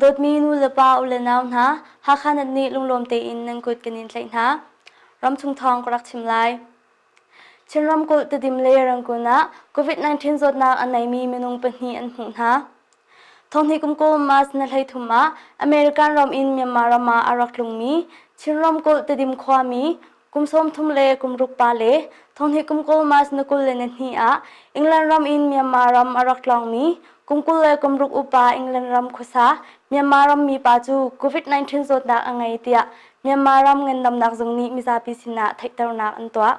Dawtmi nu le pa u le nau hna, Hakha nat nih lunglawm tein nan kut kan in tlaih hna. Ramchung thawng ka rak chim lai. Chin ramkulh Tedim le Rangoon ah COVID-19 zawtnak a neimi minung pahnih an hmuh hna. Thonghnih kum kum March na 13 ah American ram in Myanmar ram ah a rak tlungmi Chin ramkulh Tedim khuami kum 30 le kum ruk pa le thonghnih kum kul March na 22 ah England ram in Myanmar ram a rak tlawngmi kum 20 le kum ruk upa England ram khuasa Myanmar rammi pa cu COVID-19 zawtnak a ngei tiah Myanmar ram ngandamnak zung nih mizapi sinah theihternak an tuah.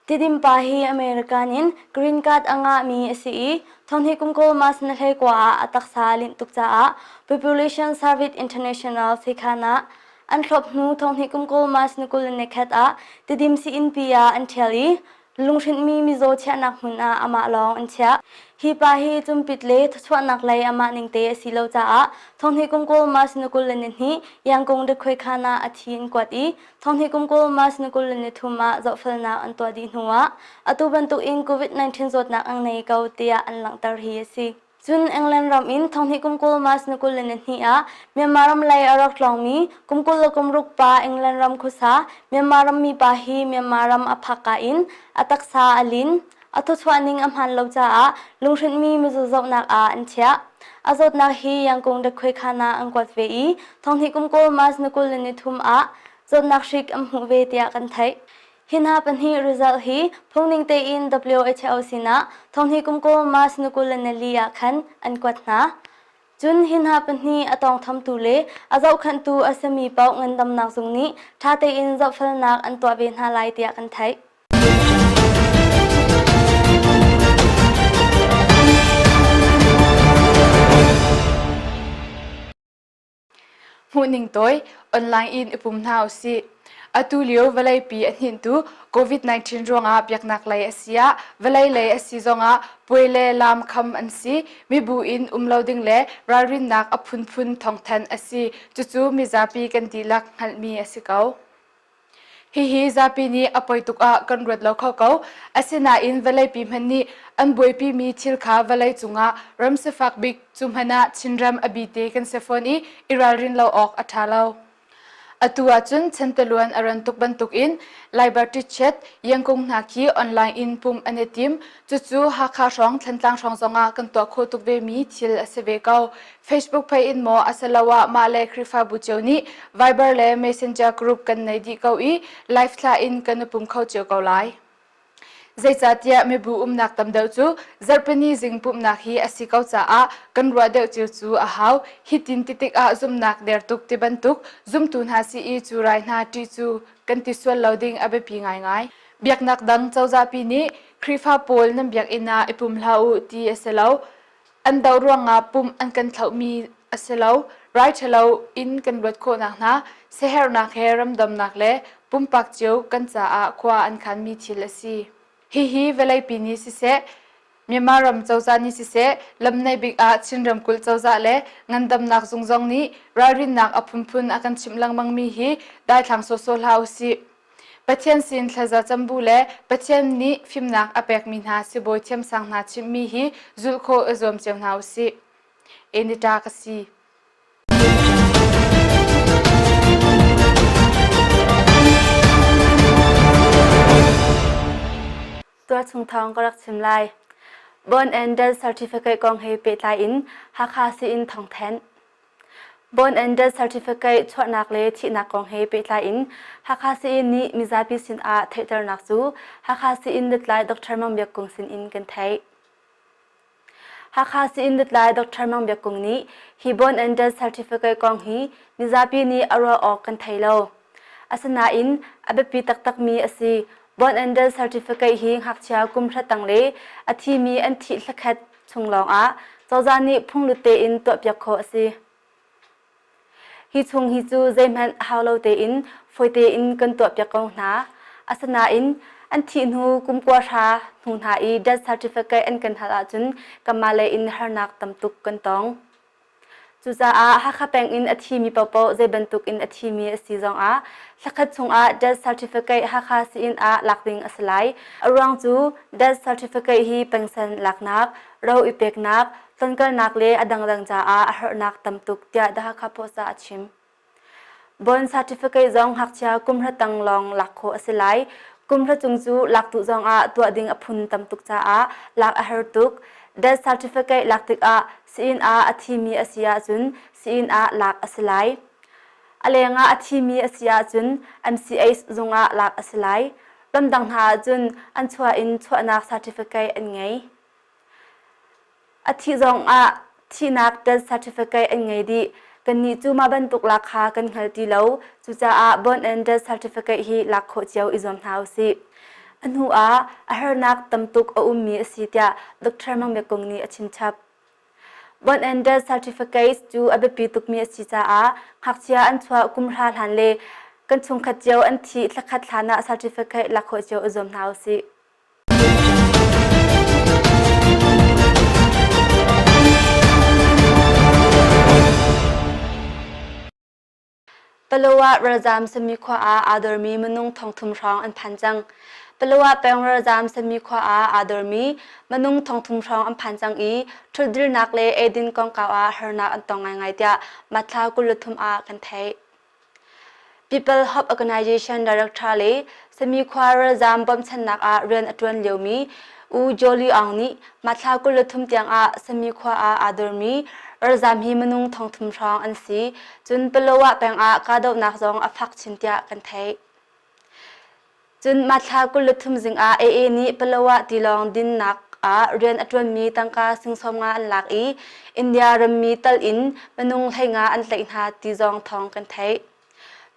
Tidim pa hi American in green card a ngahmi a si i thonghnih kum kul March na 19 ah a taksa a linh tuk caah Population Service International sekhan ah an thlop hnu thonghnih kum kul March ni 21 ah Tidim sii-innpi ah an ṭhial i lunghrinhmi mizaw chiahnak hmun ah amah lawng an chiah. Hi pa hi cumpit le thawchuahnak lei amah ningte a si lo caah thonghnih kum kul March ni 22 Yangkung Dakhoi-khan ah a thi an kuat i thonghnih kum kul March ni 23 ah zohfelnak an tuah dih hnuah atu bantuk in COVID-19 zawtnak an ngei ko tiah an langhter hi a si. Cun England ram in thonghnih kum 20 March ni 22 ah Myanmar ram lei a rak tlawngmi kum 20 le kum ruk pa England ram khuasa Myanmar rammi pa hi Myanmar ram a phak ka in a taksa a lin. A thawchuah ning a hmaan lo caah lunghrinhmi mizaw zohnak ah an chiah. A zawtnak hi Yangkung Dakhoi khan ah an kuat ve i thonghnih kum 20 March ni 23 ah zawtnak hrik an hmuh ve tiah kan theih. Hi hna pahnih result hi phungning tein WHO sinah thonghnih kum kul March ni 24 ah khan an kuat hna. Cun hi hna pahnih a tawngthamtu le a zohkhenhtu a simi paoh ngandamnak zung nih ṭha tein zohfelnak an tuah ve hna lai tiah kan theih. Hmuhning tawi, online in i pum hna usih. Atu lio vawleipi a hninhtu COVID-19 ruangah biaknak lei a si ah, vawlei lei a si zongah puai le laam kham an si. Mibu in um lo ding le ralrinnak a phunphun thawngthanh a si. Cucu mizapi kan dihlak hngalhmi a si ko. Hihi zapi nih a poi tuk ah kan ruat lo kho ko. Asinain vawleipi hmanh nih an buaipimi thil kha vawlei cungah ram sifak bik cu hmanh ah Chinram a bite kan si fawn i i ralrin lo awk a ṭha lo. Atu ahcun chantiluan a ran tuk bantukin Liberty Chat, Yangkung hna khi online in pumh an i tim. Cucu Hakha hrawng, Thantlang hrawng zongah kan tuah khawh tuk vemi thil a si ve ko. Facebook pei in maw asiloah mah le Khrihfabu cio nih Viber le Messenger group kan nei dih ko i live thlah in kan i pum kho cio ko lai. Zeicahtiah mibu umnak tam deuh cu zarhpini zing pumhnak hi a si ko caah kan ruah deuh cio cu a hau. Hitin ti tikah zumhnak der tuk ti bantuk zumtu hna si i cu rai hna ṭih cu kan ti sual lo ding a biapi ngaingai. Biaknak dang cozahpi nih Khrihfa pawl nan biakinn ah i pum hlah u ti a si lo. An doh ruangah pumh an kan thlauhmi a si lo. Rai ṭhalo in kan luat khawhnak hna, siaherhnak he ramdamnak le pumpak cio kan caah khua an khanmi thil a si. Hihi vawleipi nih siseh, Myanmar ram cozah nih siseh, lamnai bik ah Chin ramkulh cozah le ngandamnak zung zong nih ralrinnak a phunphun a kan chimh lengmangmi hi daithlang sawhsawh hlah usih. Pathian sin thlaza cambu le Pathian nih fimnak a pekmi hna sibawi thiamsang hna chimhmi hi zulh khawh i zuam cio hna usih. Enita ka si. Tualchung thawng ka rak chim lai. Born and death certificate kong he pehtlai in Hakha sii-inn thawngthanh. Born and death certificate chuahnak le thihnak kong he pehtlai in Hakha sii-inn nih mizapi sin ah theihternak cu Hakha sii-inn lutlai Dr. Mang Biak Kung sin in kan theih. Hakha sii-inn lutlai Dr. Mang Biak Kung nih hi born and death certificate kong hi mizapi nih a ruah awk kan thei lo. Asinain a biapi taktakmi a si. Born and death certificate hi ngakchia kum hra tang le a thimi an thih thlakhat chung lawngah cozah nih phunglut tein tuahpiak khawh a si. Hi chung hi cu zeihmanh hau lo tein fawi tein kan tuahpiak ko hna. Asinain an thih hnu kum kua hra hnu hna i death certificate an kan hal ahcun kanmah lei in harnak tam tuk kan tong. Cucaah Hakha peng in a thimi paohpaoh zei bantuk in a thimi a si zongah thlakhat chungah death certificate Hakha sii-inn ah lak ding a si lai. A ruang cu death certificate hi pengsan laknak, ro i peknak, tlonkalnak le a dangdang caah a herhnak tam tuk tiah The Hakha Post ah a chim. Bond certificate zong ngakchia kumhra tang lawng lak khawh a si lai. Kumhra cung cu lak duh zongah tuah ding a phun tam tuk caah lak a har tuk. Death certificate lak tikah sii-inn ah a thimi a si ahcun sii-inn ah lak a si lai. A lengah a thimi a si ahcun MCH zungah lak a si lai. Ramdang hna ahcun an chuah in chuahnak certificate an ngei. A thih zongah thihnak death certificate an ngei dih. Kannih cu mah bantuk lak kha kan hngal ti lo. Cucaah born and death certificate hi lak khawh cio i zuam hna usih. A hnu ah a harnak tam tuk a ummi a si tiah Dr. Mang Biak Kung nih a chimchap. Born and death certificate cu a biapi tukmi a si caah ngakchia an chuah kum hra hlan le kan chungkhat cio an thih thlakhat hlan ah certificate lak khawh cio i zuam hna usih. Palawa ralzaam sami khua ah aa dormi minung thongthum hrawng an phan cang. Palawa peng ralzaam sami khua ah aa dormi minung thongthum hrawng an phan cang i ṭhutdirnak le eidin kongkau ah harnak an tong ngaingai tiah Matthla 23 ah kan theih. People Hope Organization Director le Sami khua ralzaam bawmchannak ah rian a ṭuan liomi U Jolie Aung nih Mathla 23 tiang ah Sami khua ah aa dormi ralzaam hi minung thongthum hrawng an si. Cun Palawa peng ah kahdohnak zong a fak chin tiah kan theih. Cun Mathla 23 zing ah AA nih Palawa tilawng dinnak ah rian a ṭuanmi tangka sing 50 an lak i India rammi tal in minung 15 an tlaih hna ti zong thawng kan theih.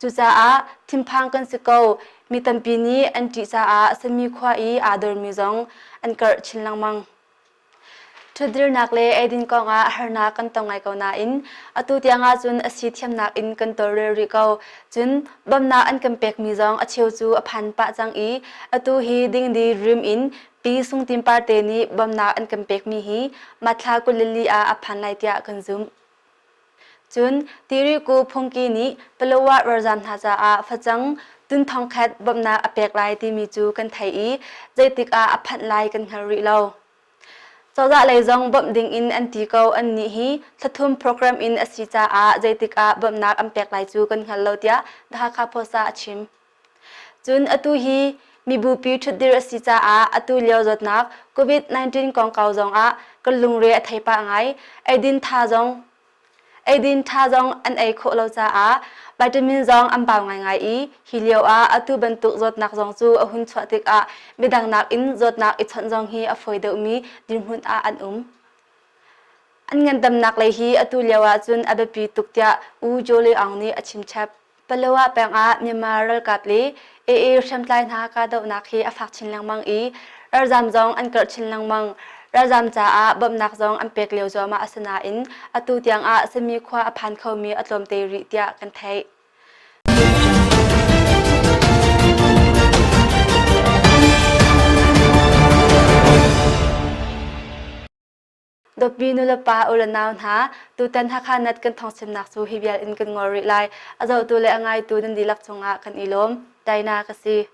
Cucaah thinphang kan si ko. Mi tampi nih an ṭih caah Sami khua i aa dormi zong an karh chin lengmang. Ṭhutdirnak le eidin kongah harnak kan tong ngai ko nain atu tiang ahcun a si thiamnak in kan tawlrel rih ko. Cun bawmhnak an kan pekmi zong a cheu cu a phan pah cang i atu hi dingdi rim in Pi Sung Tin Parte nih bawmhnak an kan pekmi hi Mathla 24 ah a phan lai tiah kan zumh. Cun Tiriku phungki nih Palawa ralzaam hna caah facang tun thongkhat bawmhnak a pek lai timi cu kan theih i zeitik ah a phanh lai kan hngal rih lo. Cozah lei zong bawmh ding in an ti ko annih hi thlathum program in a si caah zeitik ah bawmhnak an pek lai cu kan hngal lo tiah The Hakha Post ah a chim. Cun atu hi mibupi ṭhutdir a si caah atu lio zawtnak COVID-19 kongkau zongah kan lungre a thei pah ngai. Eidin ṭha zong eidin ṭha zong an ei khawh lo caah vitamin zong an bau ngaingai i hi lio ah atu bantuk zawtnak zong cu a hun chuah tikah midang nakin zawtnak i chawnh zong hi a fawi deuhmi dirhmun ah an um. An ngandamnak lei hi atu lio ahcun a biapi tuk tiah U Jole Aung nih a chimchap. Palawa peng ah Myanmar ralkap le AA hriamtlai hna kahdohnak hi a fak chin lengmang i ralzaam zong an karh chin lengmang. Ralzaam caah bawmhnak zong an pek lio zuahmah a si nain atu tiang ah Sami khua a phan khomi a tlawmte rih tiah kan theih. Dawtmi nulepa u le nau hna, tutan Hakha Nat kan thawngchimnak cu hi vial in kan ngol rih lai. A zohtu le a ngaitu nan dihlak cungah kan i lawm. Taina ka si.